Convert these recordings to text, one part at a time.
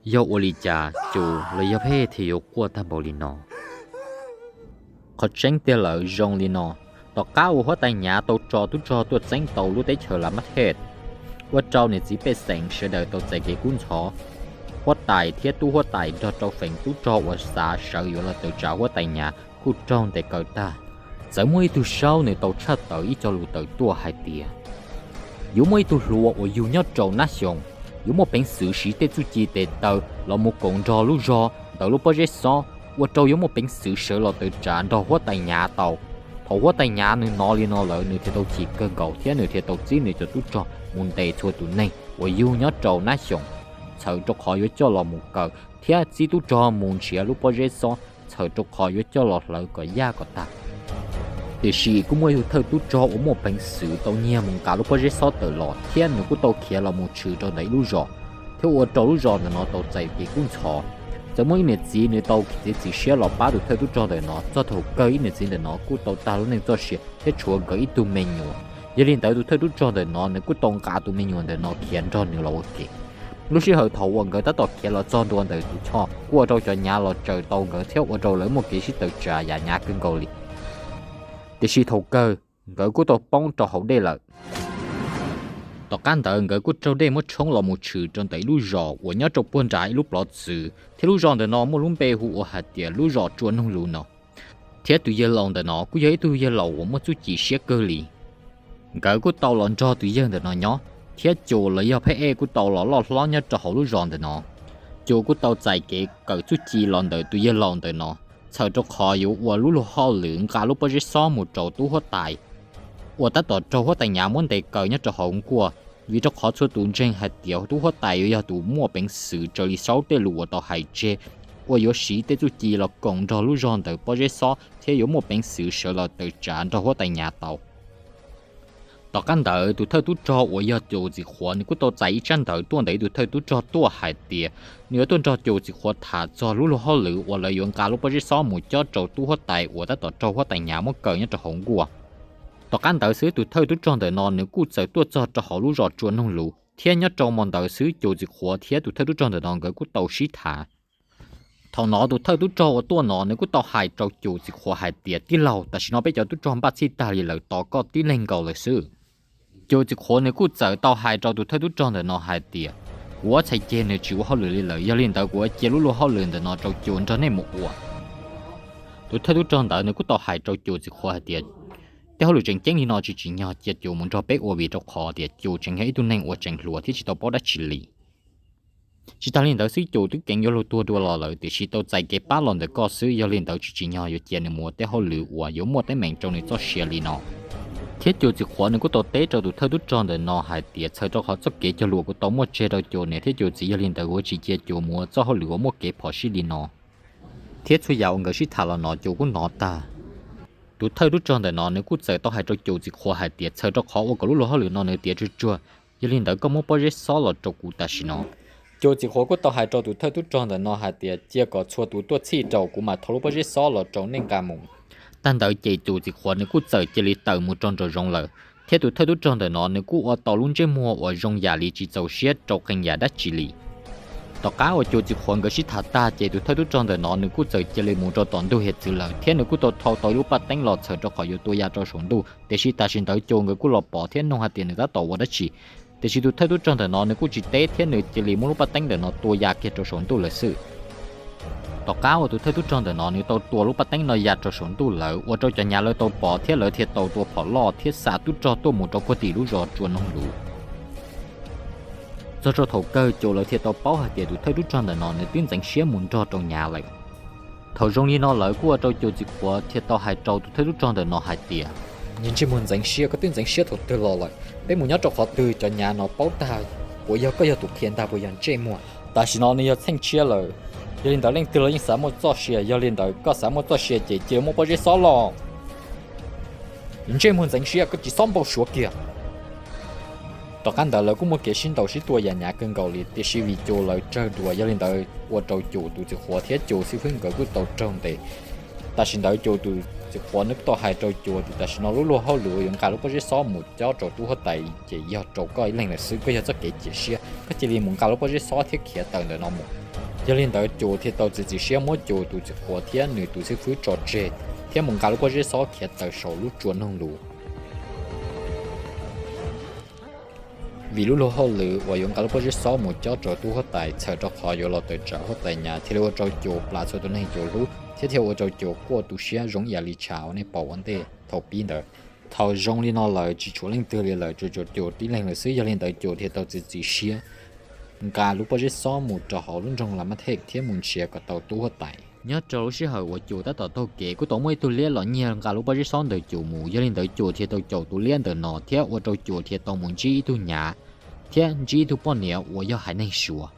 Yog ua li cas Cus los yog Phej thiaj yuav quaj tag npaum li no? Qhov tseeb tiag lawm zoo li no, tom qab uas huab tais Nyav tau tso tub rog tuaj txeeb tau lub teb chaws Las Mab Thej, ua rau niam txiv pej xeem sawv daws tau txais kev kub ntxhov. Huab tais thiab tub huab tais nrog rau feem tub rog uas xav sawv yuav los tawm tsam huab tais Nyav kuj raug ntes kaw tag. Txawm muaj ib tug saub nws tau tshaj tawm ib co lus tawm tuaj hais tias yuav muaj ib tug hluas uas yug nyob rau Nab Xyoos, yuav muaj peev xwm siv tej txuj ci tes taw los mus koom nrog lub zog ntawm lub pob zeb xob, ua rau yuav muaj peev xwm sawv los tawm tsam nrog huab tais Nyav tau. Thaum huab tais Nyav nws hnov li no lawm nws thiaj tau chim kawg nkaus thiab nws thiaj tau txib nws cov tub rog mus ntes txhua tus neeg uas yug nyob rau Nab Xyoos, txhawm rau qhov yuav coj los mus kaw, thiab txib tub rog mus nrhiav lub pob zeb xob, txhawm rau qhov yuav coj los hlawv kom yaj kom tag. Tiam sis kuj muaj ib tug thawj tub rog uas muaj peev xwm tau nyiag mus nqa lub pob zeb xob tawm los thiab nws kuj tau khiav los mus tshwm rau ntawm ib lub zos, thiab ua rau lub zos ntawm no tau txais kev kub ntxhov. Txawm muaj ib niam txiv nws tau khiav txiav txim siab los pab tus thawj tub rog ntawm no, txog thaum kawg ib niam txiv ntawm no kuj tau tag lub neej txoj sia thiab tshuav nkawd ib tug me nyuam. Yog li ntawd tus thawj tub rog ntawm no nws kuj tau nqa tus me nyuam ntawm no khiav nrog nws los ua ke. Lub sij hawm thaum uas nkawd tab tom khiav los txog ntua ntawm tus choj kuj ua rau cov Nyav los tsaws tau nkawd thiab ua rau lawv muaj kev sib tawm tsam yam Nyav kawg nkaus li. Tiam sis thaum kawg nkawd kuj tau poob rau hauv dej lawm. Tom qab ntawd nkawd kuj raug dej muab tshoob los mus tshwm rau ntawm ib lub zos uas nyob rau puag nram ib lub plov txwv, thiab lub zos ntawm no muaj lub npe hu ua hais tias lub zos Tsua Noog Lus no. Thiab tus yawg laus ntawm no kuj yog ib tug yawg laus uas muaj txuj ci siab kawg li. Nkawd kuj tau los nrog tus yawg ntawm no nyob, thiab Cus los yog Pheb Ej kuj tau los loj hlob nyob rau hauv lub zos ntawm no. Cus kuj tau txais kev kawm txuj ci los ntawm tus yawg laus ntawm no, txhawm rau qhov yuav ua lub luag hauj lwm nqa lub pob zeb xob mus rau tub huab tais uas tab tom raug huab tais Nyav muab ntes kaw nyob rau hauv nkuaj, vim rau qhov txhua tus ntseeg hais tias tub huab tais yuav yog tus muaj peev xwm raws li saub tej lus uas tau hais tseg, uas yuav siv tej txuj ci los koom nrog lub zog ntawm pob zeb xob thiab yuav muaj peev xwm sawv los tawm tsam nrog huab tais Nyav tau. Tom qab ntawd tus thawj tub rog uas yog Cus Txiv Qhuav nws kuj tau txais ib tsab ntawv tuaj ntawm ib tug thawj tub rog tuaj hais tias nws yuav tuaj nrog Cus Txiv Qhuav tham txog lub luag hauj lwm uas lawv yuav nqa lub pob zeb xob mus cob rau tub huab tais uas tab tom raug huab tais Nyav muab kaw nyob rau hauv nkuaj. Tom qab ntawd xwb tus thawj tub rog ntawm no nws kuj txawm tuaj txog rau hauv lub zos Tsua Noog Lus, thiab nyob rau hmo ntawd xwb Cus Txiv Qhuav thiab tus thawj tub rog ntawm no nkawd kuj tau sib tham. Thaum no tus thawj tub rog uas tuaj no nws kuj tau hais rau Cus Txiv Qhuav hais tias, tij laug, tam sim no peb cov tub rog npaj txhij tag li lawm, tos koj tib leeg nkaus lawm xwb. Cus Txiv Qhuav nws kuj txawm tau hais rau tus thawj tub rog ntawm no hais tias, kuv ob txhais ceg nws tsis ua hauj lwm li lawm, yog li ntawd kuv yuav cia lub luag hauj lwm ntawm no rau Cus nrog nej mus ua. Tus thawj tub rog ntawd nws kuj tau hais rau Cus Txiv Qhuav hais tias, tej hauj lwm tseem ceeb li no tsis tsim nyog cia Cus mus nrog peb ua, vim rau qhov tias Cus tseem yog ib tug neeg uas tseem hluas thiab tsis tau paub dab tsi li. Tsis tas li ntawd xwb Cus twb keev yuav luag tuag dua los lawm, tiam sis tau txais kev pab los ntawm koj xwb, yog li ntawd tsis tsim nyog yuav cia nws mus ua tej hauj lwm uas yuav muaj teeb meem rau nws txoj sia li no. Thiab Cus Txiv Qhuav nws kuj tau teb rau tus thawj tub rog ntawm no hais tias, txhawm rau qhov txoj kev cog lus kuv tau muaj tseg rau Cus niam thiab Cus txiv, yog li ntawd kuv tsis cia Cus mus ua txoj hauj lwm uas muaj kev phom sij li no. Thiab txhua yam uas nkawd sib tham los no Cus kuj hnov tag. Tus thawj tub rog ntawm no nws kuj txawm tau hais rau Cus Txiv Qhuav hais tias, txhawm rau qhov ua kom lub luag hauj lwm no nws tiav tsuag tsuag, yog li ntawd koj muab pob zeb xob los rau kuv tam sim no. Cus Txiv Qhuav kuj tau hais rau tus thawj tub rog ntawm no hais tias, cia kom txhua tus tuaj txhij rau kuv mam thau lub pob zeb xob los rau nej nqa mus. Tag ntawd ces Cus Txiv Qhuav nws kuj txawm cia li tawm mus rau nraum zoov lawm, thiab tus thawj tub rog ntawm no nws kuj ua tau lub ntsej muag uas zoo yam li tsis txaus siab rau qee yam dab tsi li. Tom qab uas Cus Txiv Qhuav nkawd sib tham tag ces tus thawj tub rog ntawm no nws kuj txawm cia li mus rau tom ntug hiav txwv lawm, thiab nws kuj tau thau tau ib lub paj teeb los txhawm rau qhov yuav tua ya rau saum ntuj, tiam sis tam sim ntawd Cus nkawd kuj los pom thiab nug hais tias nws tab tom ua dab tsi. Tiam sis tus thawj tub rog ntawm no nws kuj tsis teb thiab nws cia li muab lub paj teeb ntawm no tua ya kiag rau saum ntuj lawm xwb. Tom qab uas tus thawj tub rog ntawm no nws tau tua lub paj teeb no ya rau saum ntuj lawm, ua rau cov Nyav lawv tau pom thiab lawv thiaj tau tua phom loj thiab xa tub rog tuaj mus rau puag tim lub zos Tsua Noog Lus. Txog rau thaum kawg Cus lawv thiaj tau paub hais tias tus thawj tub rog ntawm no nws twb ntxeev siab mus nrog rau Nyav lawm. Thaum zoo li no lawv kuj ua rau Cus Txiv Qhuav thiaj tau hais rau tus thawj tub rog ntawm no hais tias, niag ntsej muag ntxeev siab, koj twb ntxeev siab thaum twg los lawm? Peb mus nyob rau qhov twg cov Nyav no paub tag, puas yog koj yog tus qhia ntag puas yog ntsej muag? Tam sim no nws yog txheej tshiab lawm, yog li ntawd leej twg los yeej xav muaj txoj sia, yog li ntawd koj xav muaj txoj sia ces cia li muab pob zeb xob los. Ntsej muag ntxeev siab, koj tsis txhob npau suav kiag. Tom qab ntawd lawv kuj muaj kev sib ntaus sib tua yam Nyav kawg nkaus li, tiam sis vim Cus lawv tsawg dua, yog li ntawd ua rau Cus tus Txiv Qhuav thiab Cus xib fwb nkawd kuj tau raug ntes. Tam sim ntawd Cus tus Txiv Qhuav nws kuj tau hais rau Cus tias, tam sim no lub luag hauj lwm uas yuav nqa lub pob zeb xob mus cob rau tub huab tais ces yog rau koj ib leeg lawm xwb, koj yog txoj kev cia siab, koj cia li mus nqa lub pob zeb xob thiab khiav tawm ntawm no mus. Yog li ntawd Cus thiaj tau txiav txim siab muab Cus tus txiv qhuav thiab nws tus xib fwb tso tseg, thiab mus nqa lub pob zeb xob khiav tawm saum lub tsua noog lus. Vim lub luag hauj lwm uas yuav nqa lub pob zeb xob mus cob rau tub huab tais txhawm rau qhov yuav los tawm tsam huab tais Nyav, thiaj li ua rau Cus plam txhua tus neeg Cus hlub, thiab thiaj ua rau Cus quaj tu siab zoo ib yam li tshav uas nej pom ua ntej thaum pib ntawd. Thaum zoo li no lawm tsis tshuav leej twg li lawm, tsuas tshuav Cus tib leeg lawm xwb. Yog li ntawd Cus thiaj tau txiav txim siab nqa lub pob zeb xob mus rau hauv lub nroog Las Mab Thej thiab mus nrhiav kom tau tub huab tais. Nyob rau lub sij hawm uas Cus tab tom taug kev, kuj tau muaj ib tug liab los nyiag nqa lub pob zeb xob ntawm Cus mus. Yog li ntawd Cus thiaj tau caum tus liab ntawm no thiab ua rau Cus thiaj tau mus ntsib ib tug Nyav thiab ntsib ib tug poj niam uas yog haiv neeg Suav.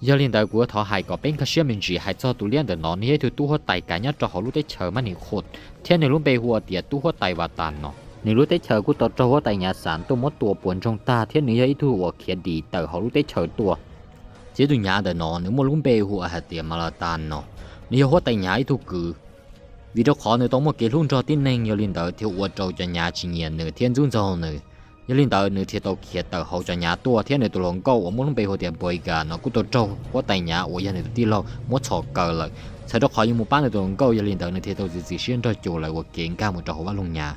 Yog li ntawd kuv yuav thov hais kom peb nkag siab me ntsis hais txog tus liab ntawm no, nws yog ib tug tub huab tais kav nyob rau hauv lub teb chaws Mab Nim Qhus, thiab nws lub npe hu ua tias tub huab tais Vas Tas no. Nws lub teb chaws kuj tau raug huab tais Nyav Xav tuaj muab tua puas ntsoog tag, thiab nws yog ib tug uas khiav dim tawm hauv lub teb chaws tuaj. Thiab tus Nyav ntawm no nws muaj lub npe hu ua hais tias Mas Las Tas no, nws yog huab tais Nyav ib tug kwv. Vim rau qhov nws tau muaj kev hlub nrog tib neeg, yog li ntawd thiaj ua rau cov Nyav tsis nyiam nws thiab ntxub ntxaug nws. Yog li ntawd nws thiaj tau khiav tawm hauv cov Nyav tuaj, thiab nws tus hluas nkauj uas muaj lub npe hu tias Npois Kas no kuj tau raug huab tais Nyav uas yog nws tus tij laug muab txhom kaw lawm. Txhawm rau qhov yuav mus pab nws tus hluas nkauj, yog li ntawd nws thiaj tau txiav txim siab nrog Cus lawv ua ke nkag mus rau hauv vaj loog Nyav.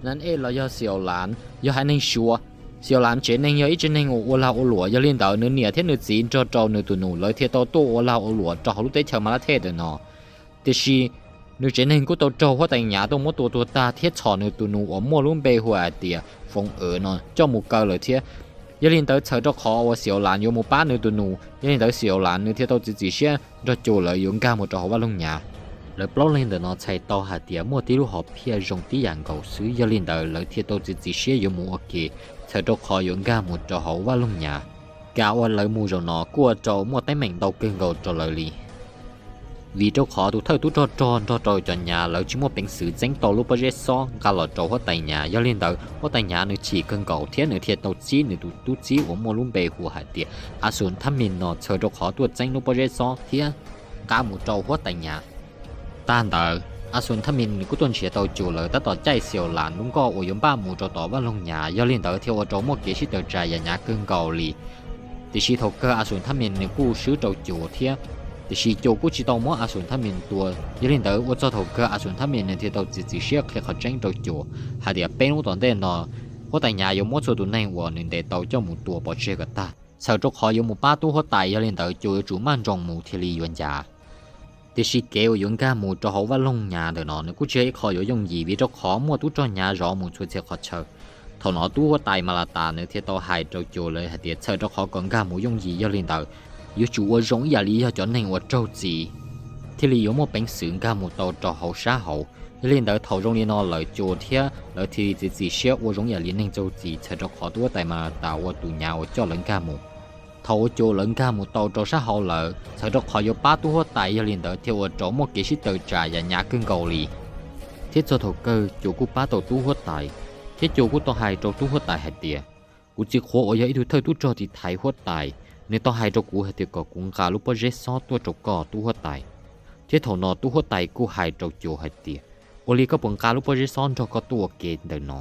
Nan Ej los yog Xiaus Lav yog haiv neeg Suav. Xiaus Lav tsev neeg yog ib tsev neeg uas ua lag ua luam, yog li ntawd nws niam thiab nws txiv nrog rau nws tus nus lawv thiaj tau tuaj ua lag ua luam rau hauv lub teb chaws Mas Lab Thej ntawm no. Tiam sis nws tsev neeg kuj tau raug huab tais Nyav tuaj muab tua tuag tag thiab txhom nws tus nus uas muaj lub npe hu hais tias Foov Awv no coj mus kaw lawm thiab. Yog li ntawd txhawm rau qhov uas Xiaus Lav yuav mus pab nws tus nus, yog li ntawd Xiaus Lav nws thiaj tau txiav txim siab nrog Cus lawv yuav nkag mus rau hauv vaj loog Nyav. Lawv plaub leeg ntawm no txhais tau hais tias muaj tib lub hom phiaj zoo tib yam nkaus xwb, yog li ntawd lawv thiaj tau txiav txim siab yuav mus ua ke, txhawm rau qhov yuav nkag mus rau hauv vaj loog Nyav. Kav uas lawv mus zaum no kuj ua rau muaj teeb meem ntau kawg nkaus rau lawv li. Vim rau qhov tus thawj tub rog rog nrog rau cov Nyav lawv tsis muaj peev xwm txeeb tau lub pob zeb xob nqa los rau huab tais Nyav, yog li ntawd huab tais Nyav nws chim kawg nkaus thiab nws thiaj tau txib nws tus tub txib uas muaj lub npe hu hais tias A Xus Thab Mis no txhawm rau qhov tuaj txeeb lub pob zeb xob thiab nqa mus rau huab tais Nyav. Tag ntawd, A Xus Thab Mis nws kuj tuaj nrhiav tau Cus lawv tab tom caij Xiaus Lav lub nkoj uas yuav npaj mus rau tom vaj loog Nyav, yog li ntawd thiaj ua rau muaj kev sib tawm tsam yam Nyav kawg nkaus li. Tiam sis thaum kawg A Xus Thab Mis nws kuj swb rau Cus thiab, tiam sis Cus kuj tsis tau muab A Xus Thab Mis tua, yog li ntawd ua txog thaum kawg A Xus Thab Mis nws thiaj tau txiav txim siab qhia qhov tseeb rau Cus hais tias peb hnub tom ntej no huab tais Nyav yuav muab txhua tus neeg uas nws ntes tau coj mus tua pov tseg kom tag, txhawm rau qhov yuav mus pab tub huab tais, yog li ntawd Cus yuav tsum maj nroos mus thiaj li yuav ncav. Tiam sis kev uas yuav nkag mus rau hauv vaj loog Nyav ntawm no nws kuj tsis yog ib qho yuav yooj yim, vim rau qhov muaj tub rog Nyav zov mus txhua txhia qhov chaw. Thaum no tub huab tais Mas Las Tas nws thiaj tau hais rau Cus lawv hais tias txhawm rau qhov kom nkag mus yooj yim, yog li ntawd yuav tsum ua zoo ib yam li yog cov neeg uas raug txim thiaj li yuav muaj peev xwm nkag mus tau rau hauv sab hauv. Yog li ntawd thaum zoo li no lawm Cus thiab lawv thiaj li txiav txim siab ua zoo ib yam li neeg raug txim, txhawm rau qhov tub huab tais Mas Las Tas ua tus Nyav uas coj lawv nkag mus. Thaum uas Cus lawv nkag mus tau rau sab hauv lawm, txhawm rau qhov yuav pab tub huab tais, yog li ntawd thiaj ua rau muaj kev sib tawm tsam yam Nyav kawg nkaus li. Thiab txog thaum kawg Cus kuj pab tau tub huab tais, thiab Cus kuj tau hais rau tub huab tais hais tias kuv txiv qhuav uas yog ib tug thawj tub rog tiv thaiv huab tais, nws tau hais rau kuv hais tias kom kuv nqa lub pob zeb xob tuaj rau koj tub huab tais. Thiab thaum no tub huab tais kuj hais rau Cus hais tias ua li koj puas nqa lub pob zeb xob nrog koj tuaj ua ke ntawm no.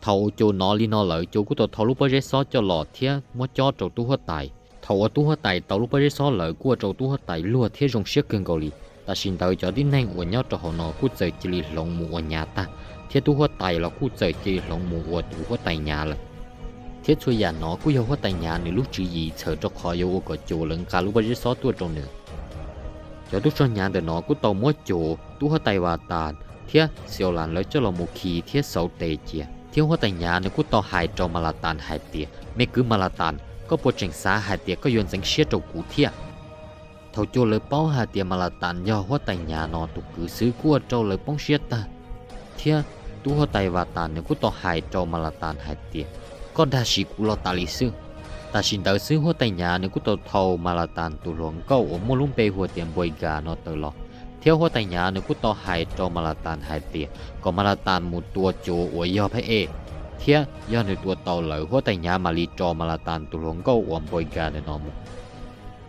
Thaum uas Cus hnov li no lawm Cus kuj tau thau lub pob zeb xob coj los thiab muab cob rau tub huab tais. Thaum uas tub huab tais tau lub pob zeb xob lawm kuj ua rau tub huab tais luag thiab zoo siab kawg nkaus li. Tam sim ntawd cov tib neeg uas nyob rau hauv no kuj txawm cia li hloov mus ua Nyav tag, thiab tub huab tais los kuj txawm cia li hloov mus ua tus huab tais Nyav lawm. Thiab txhua yam no kuj yog huab tais Nyav nws lub tswv yim txhawm rau qhov yuav ua kom Cus lawv nqa lub pob zeb xob tuaj rau nws. Cov tub rog Nyav ntawm no kuj tau muab Cus, tub huab tais Vas Tas thiab Xiaus Las lawv coj los mus khi thiab xauv tes cia. Thiab huab tais Nyav nws kuj tau hais rau Mas Las Tas hais tias me kwv Mas Las Tas, koj puas tseem xav hais tias koj yuav ntxeev siab rau kuv thiab? Thaum Cus lawv paub hais tias Mas Las Tas yog huab tais Nyav no tus kwv xwb kuj ua rau lawv poob siab tag. Thiab tub huab tais Vas Tas nws kuj tau hais rau Mas Las Tas hais tias koj dag sim kuv los tas li xwb. Tam sim ntawd xwb huab tais Nyav nws kuj tau thau Mas Las Tas tus hluas nkauj uas muaj lub npe hu tias Npais Kas no tawm los. Thiab huab tais Nyav nws kuj tau hais rau Mas Las Tas hais tias kom Mas Las Tas mus tua Cus uas yog phab ej, thiab yog nws tua tau lawm huab tais Nyav mam li tso Mas Las Tas tus hluas nkauj uas Npais Kas ntawm no mus.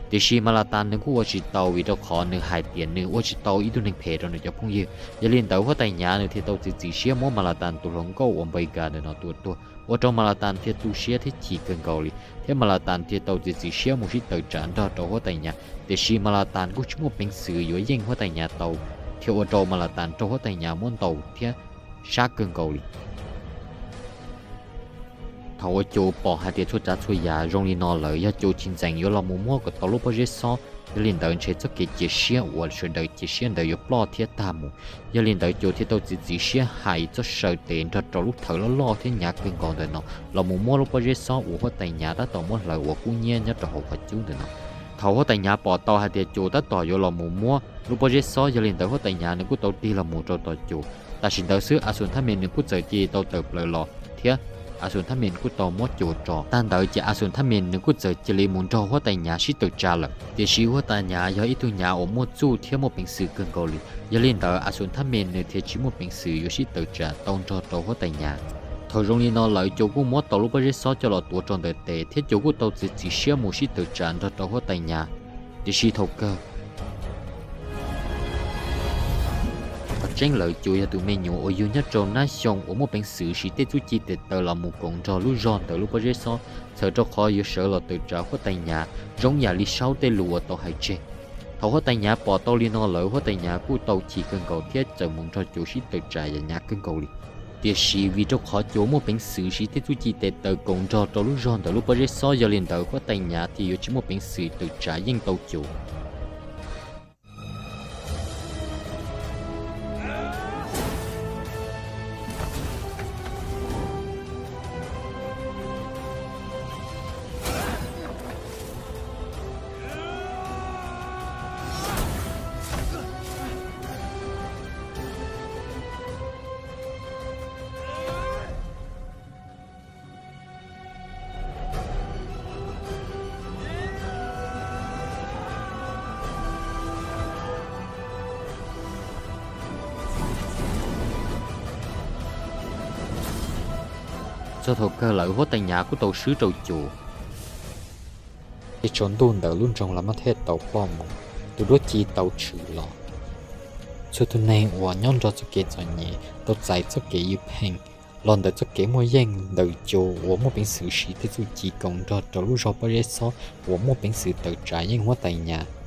Tiam sis Mas Las Tas nws kuj ua tsis tau vim rau qhov nws hais tias nws ua tsis tau ib tug neeg phem rau nws cov phooj ywg. Yog li ntawd huab tais Nyav nws thiaj tau txiav txiav siab muab Mas Las Tas tus hluas nkauj uas Npais Kas ntawm no tua tuag, ua rau Mas Las Tas thiaj tu siab thiab chim kawg nkaus li, thiab Mas Las Tas thiaj tau txiav txiav siab mus sib tawm tsam nrog rau huab tais Nyav. Tiam sis Mas Las Tas kuj tsis muaj peev xwm yuav yeej huab tais Nyav tau, thiaj ua rau Mas Las Tas raug huab tais Nyav muab ntaus thiab sab kawg nkaus li. Thaum uas Cus pom hais tias txhua tsav txhua yam zoo li no lawm, yog Cus tsis ntxeem yuav los mus muab kom tau lub pob zeb xob, yog li ntawd ntshe txoj kev cia siab uas sawv daws cia siab ntawd yuav ploj thiab tag mus. Yog li ntawd Cus thiaj tau txiav txiav siab hais txoj saw tes nrog rau lub thawv loj loj thiab hnyav kawg nkaus ntawm no los mus muab lub pob zeb xob uas huab tais Nyav tab tom muab hlawv uas kub hnyiab nyob rau hauv qhov cub ntawm no. Thaum huab tais Nyav pom tau hais tias Cus tab tom yuav los mus muab lub pob zeb xob, yog li ntawd huab tais Nyav nws kuj tau tig los mus rau tom Cus. Tam sim ntawd xwb A Xus Thaj Mes nws kuj txawm cia li tau tawm plaws los thiab A Xus Thaj Mes nws kuj tau muab Cus tso. Tag ntawd ces A Xus Thaj Mes nws kuj txawm cia li mus nrog huab tais Nyav sib tawm tsam lawm. Tiam sis huab tais Nyav yog ib tug Nyav uas muaj txuj thiab muaj peev xwm kawg nkaus li, yog li ntawd A Xus Thaj Mes nws thiaj tsis muaj peev xwm yuav sib tawm tsam tau nrog rau huab tais Nyav. Thaum zoo li no lawm Cus kuj muab tau lub pob zeb xob coj los tuav rau ntawm tes thiab Cus kuj tau txiav txiav siab mus sib tawm tsam nrog rau huab tais Nyav. Tiam sis thaum kawg qhov tseeb lawm Cus yog tus me nyuam uas yug nyob rau nab xyoo uas muaj peev xwm siv tej txuj ci tes taw los mus koom nrog lub zog ntawm lub pob zeb xob, txhawm rau qhov yuav sawv los tawm tsam huab tais Nyav zoo yam li Saub tej lus uas tau hais tseg. Thaum huab tais Nyav pom tau li no lawm huab tais Nyav kuj tau chim kawg nkaus thiab txawm mus nrog Cus sib tawm tsam yam hnyav kawg nkaus li. Tiam sis vim rau qhov Cus muaj peev xwm siv tej txuj ci tes taw koom nrog rau lub zog ntawm lub pob zeb xob, yog li ntawd huab tais Nyav thiaj yuav tsis muaj peev xwm tawm tsam yeej tau Cus. Txog thaum kawg lawm huab tais Nyav kuj tau swb rau Cus. Tej tsaus ntuj ntawm lub nroog Las Maj Thej tau ploj mus, tus duab ci tau tshwm los. Txhua tus neeg uas nyob nrog txoj kev txom nyem tau txais txoj kev ywj pheej los ntawm txoj kev muaj yeej ntawm Cus uas muaj peev xwm siv tej txuj ci koom nrog rau lub zog pob zeb xob uas muaj peev xwm tawm tsam yeej huab tais Nyav.